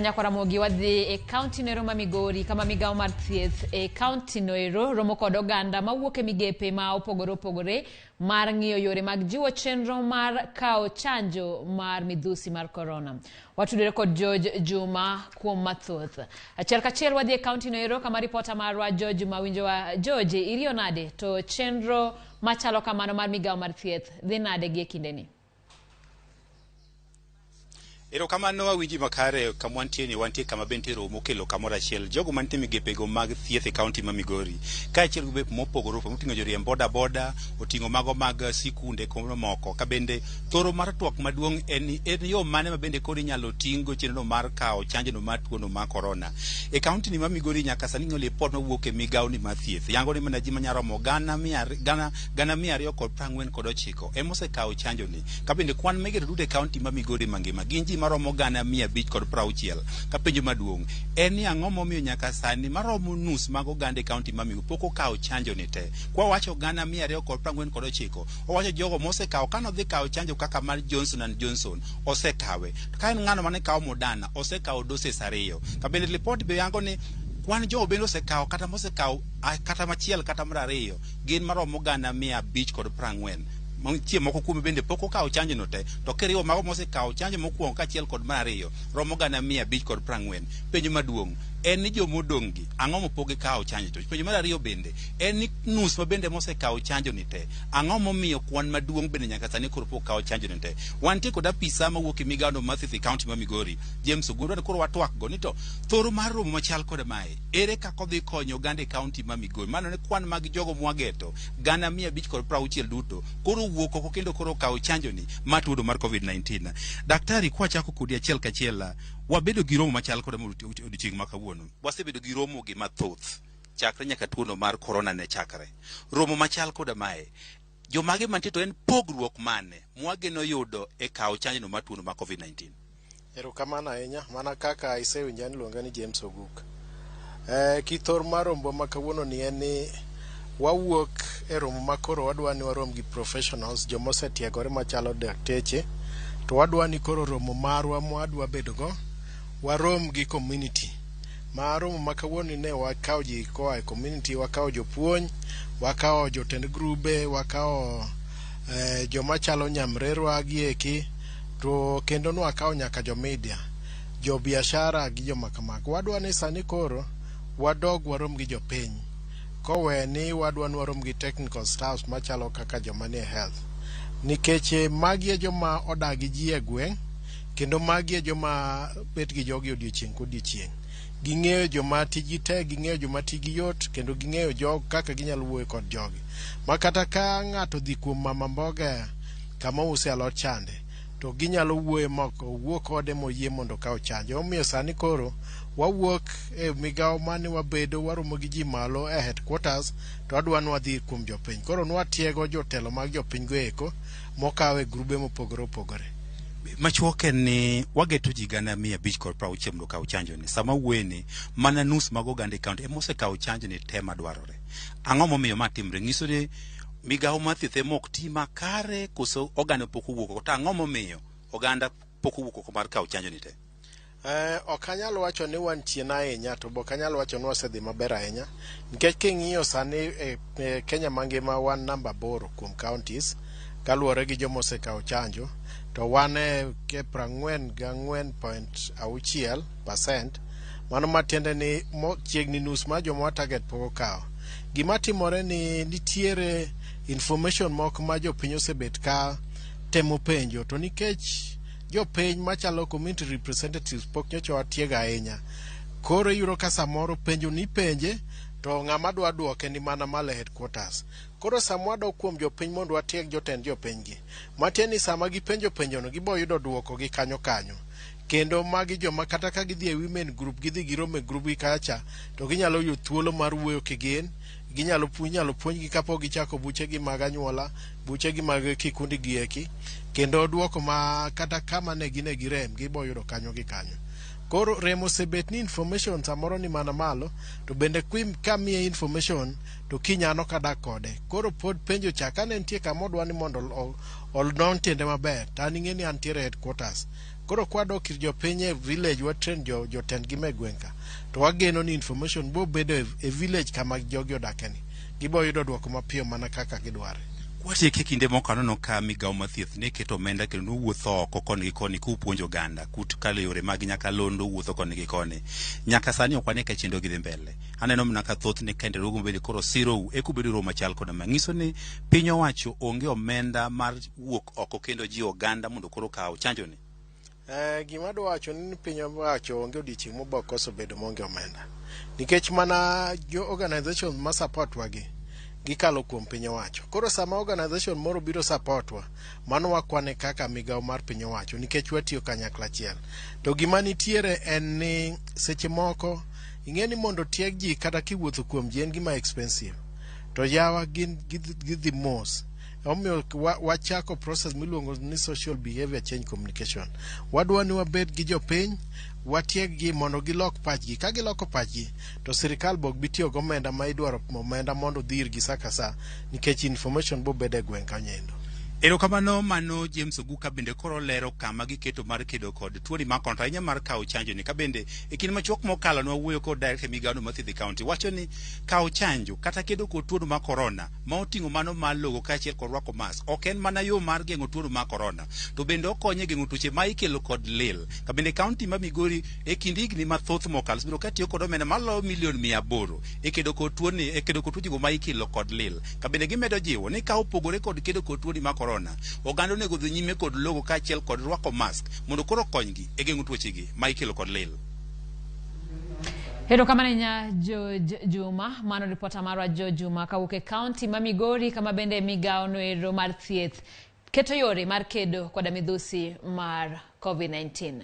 Nyakwaramogi wadhi e kaunti noero ma Migori kama migawo mar thieth e kaunti noero romo kod oganda mawuok e migepe ma opogore opogore mar ng'iyo yore mag jiwo chenro mar kawo chanjo mar midhusi mar korona. Watudore kod George Juma kuom mathoth. Achiel kachiel wadhi e kaunti noero kama ripota marwa George Juma winjowa. George, iriyo nade to chenro machalo kamano mar migawo mar thieth dhi nade gi e kindeni? Erokamano awinji makare kama wantie ni wantie kama bende romo mokelo kamoro achiel jogo mantie migepego mag thieth e kaunti ma Migori kaachiel gi migepe mopogore opogore moting'o joriemb boda boda oting'o mago mag sikunde kod mamoko ka bende thoro mar twak maduong' en ni en yo mane ma bende koro inyalo ting' go chenro mar kawo chanjono mar tuono mar korona e kaunti ni ma Migori nyaka sani ng'iyo lipot mawuok e migawo ni mar thieth yango ni mana ji manyalo romo 249,000 ema osekawo chanjo ni ka bende kwan migero duto e kaunti ma Migori mangima gin ji maromo 560,000. Ka penjo maduong' en ni ang'o momiyo nyaka sani maromo nus mag oganda e kaunti ma Migori pok okawo chanjo ni te. Kwa wacho 249, owacho jogo mosekawo kane odhi kawo chanjo kaka mar Johnson and Johnson osekawe. To ka en ng'ano mane kawo Moderna osekawo doses 2. Ka bende lipot be yango ni kwan jogo bende osekawo kata mosekawo kata machiel kata mar ariyo gin maromo 540,000. Nitie moko kuom bende pok okawo chanjo no te, to kiriwo mago mosekawo chanjo mokwongo kaachiel kod mar ariyo romo 540,000. Penjo maduong' en ni jomodong' gi ang'o mopok gikawo chanjo to penjo mar ariyo bende en ni nus ma bende mosekawo chanjo ni te ang'o momiyo kwan maduong' bende nyaka sani koro pok kawo chanjo ni te. Wantie kod apisa mawuok e migawo mar thieth e kaunti ma Migori James Ogundo koro watwak go ni to thoro mar romo machal kod mae ere kaka odhi konyo oganda e kaunti ma Migori mano ne kwan mag jogo mwageto 560,000 duto koro wuok oko kendo koro kawo chanjo ni mar tuo mar COVID-19. Daktari, kwachako kodi achiel kachiel, wabedo gi romo machal kod odiochieng' ma kawuono. Wasebedo gi romo gi mathoth chakre nyaka tuono mar korona ne chakre. Romo machal koda mae, jomage mantie to en pogruok mane mwageno yudo e kawo chanjo no mar tuono mar COVID-19? Erokamano ahinya, mana kaka isewinja niluonga ni James Oguk. Kithor mar rombo ma kawuono ni en ni wawuok e romo ma koro wadwa ni warom gi professionals, joma osetiegore machalo dakteche, to wadwa ni koro romo marwa mwadwa bedo go warom gi community. Ma romo ma kawuono ni ne wakawo ji koa e community, wakawo jopuonj, wakawo jotend grube, wakawo joma chalo nyamrerwa gi eki, to kendo nwakawo nyaka jo media, jo biashara gi joma kamago. Wadwa ni sani koro wadog warom gi jopiny, kowe ni wadwa ni warom gi technical staffs machalo kaka joma nie health, nikech magi e joma odak gi ji e gweng', kendo magi e joma bet gi jogi odiochieng' kodiochieng'. Ging'eyo joma tijgi tek, ging'eyo joma tijgi yot, kendo ging'eyo jog kaka ginyalo wuoyo kod jogi. Ma kata ka ng'ato odhi kuom mama mboga kama ouse alot chande, to ginyalo wuoyo mok owuo kode moyie mondo okaw chanjo. Omiyo sani koro wawuok e migawo mane wabedo waromo gi ji malo e headquarters, to wadwa ni wadhi kuom jopiny. Koro nwatiego jotelo mag jopiny go eko mokaw e grube mopogore opogore. Machuok en ni wageto ji 560,000 mondo okaw chanjo ni. Sama wuoye ni mana nus mag oganda e kaunti ema osekawo chanjo ni te madwarore. Ang'o momiyo ma timre? Nyiso ni migawo mar thieth ema ok ti makare koso oganda pok owuok oko? To ang'o momiyo oganda pok owuok oko mar kawo chanjo ni te? Ok anyal wacho ni wan chien ahinya, to be ok anyal wacho ni wasedhi maber ahinya, nikech king'iyo sani e Kenya mangima wan namba 8 kuom counties kaluwore gi joma osekawo chanjo, to wan e 44.6%. Mano matiende ni chiegni nus mar joma wa target pok okawo. Gima timore ni nitiere information moko ma jopiny osebet ka temo penjo, to nikech jopiny machalo community representatives pok nyocha watiego ahinya, koro iyudo ka samoro penjo ni penje to ng'ama dwa duoke ni mana malo e headquarters. Koro sama wadok kuom jopiny mondo watieg jotend jopiny gi, matiende ni sama gipenjo penjono gibo yudo duoko gi kanyo kanyo. Kendo magi joma kata ka gidhi e women group, gidhi girom e group gi kacha, to ginyalo yudo thuolo mar wuoyo kigin, ginyalo inyalo puonjgi kapok gichako buchegi mag anyuola, buchegi mag kikundi gi eki, kendo duoko ma kata kama ne gine gi rem gibo yudo kanyo gi kanyo. Koro rem osebet ni information samoro ni mana malo, to bende kamiye information to kiny an ok adak kode. Koro pod penjo cha kane nitie kama odwa ni mondo onon tiende maber, to an ing'e ni antiere headquarters. Koro kwadok ir jopiny e village wa train jo jotendgi me gweng' ka to wageno ni information bo bedo e, e village kama jogi odake ni gibo yudo dwoko mapiyo mana kaka gidware. Kwatieke kinde moko aneno ka migawo mar thieth ne keto omenda kendo nowuotho oko koni gi koni kupuonjo oganda kut kalo yore mag nyakalondo wuotho koni gi koni. Nyaka sani ok wane ka chenro gi dhi mbele. Aneno mana ka thothne ka riwruoge mabende koro sirou eka ubedo romo machal koda ma. Nyiso ni piny owacho onge omenda mar wuok oko kendo jiwo oganda mondo koro okaw chanjo ni. Eh, gima adwa wacho ni piny owacho onge odiochieng' mobo koso bedo maonge omenda. Nikech mana jo organization ma support wa gi, gikalo kuom piny owacho. Koro sama organization moro biro support wa, mano wakwane kaka migawo mar piny owacho nikech watiyo kanyakla achiel. To gima nitiere en ni seche moko ing'e ni mondo tieg ji kata kiwuotho kuom ji en gima expensive. To yawa gin gidhi mos. Omiyo wachako process miluongo ni social behavior change communication. Wadwa ni wabed gi jopiny, watieg gi mondo gilok pachgi. Ka giloko pachgi, to sirikal bok bi tiyo gomenda ma idwaro omenda mondo odhi irgi sa ka sa nikech information bo bedo e gweng' kanyo endo. Erokamano mano James Oguka bende koro lero kama giketo mar kedo kod tuoni mar korona to ahinya mar kawo chanjo ni ka bende e kinde machuok mokalo ne wawuoyo kod director e migawono mar thieth e county wacho ni kawo chanjo kata kedo kod tuono mar korona ma oting'o mano mar logo kaachiel kod rwako mask ok en mana yo mar geng'o tuono mar korona to bende okonyo e geng'o tuoche ma ikelo kod lil ka bende kaunti ma Migori e kind higni mathoth mokalo osebedo ka tiyo kod omenda maloyo milion 800 e kedo kod tuoni e kedo kod tuochego ma ikelo kod lil ka bende gimedo jiwo ni ka opogore kod kedo kod tuoni mar korona oganda onego dhi nyime kod logo kaachiel kod rwako mask mondo koro okonygi e geng'o tuochegi ma ikelo kod lil. Erokamano ahinya George Juma, mano ripota marwa George Juma kawuok e kaunti ma Migori kama bende migawo noero mar thieth keto yore mar kedo koda midhusi mar COVID-19.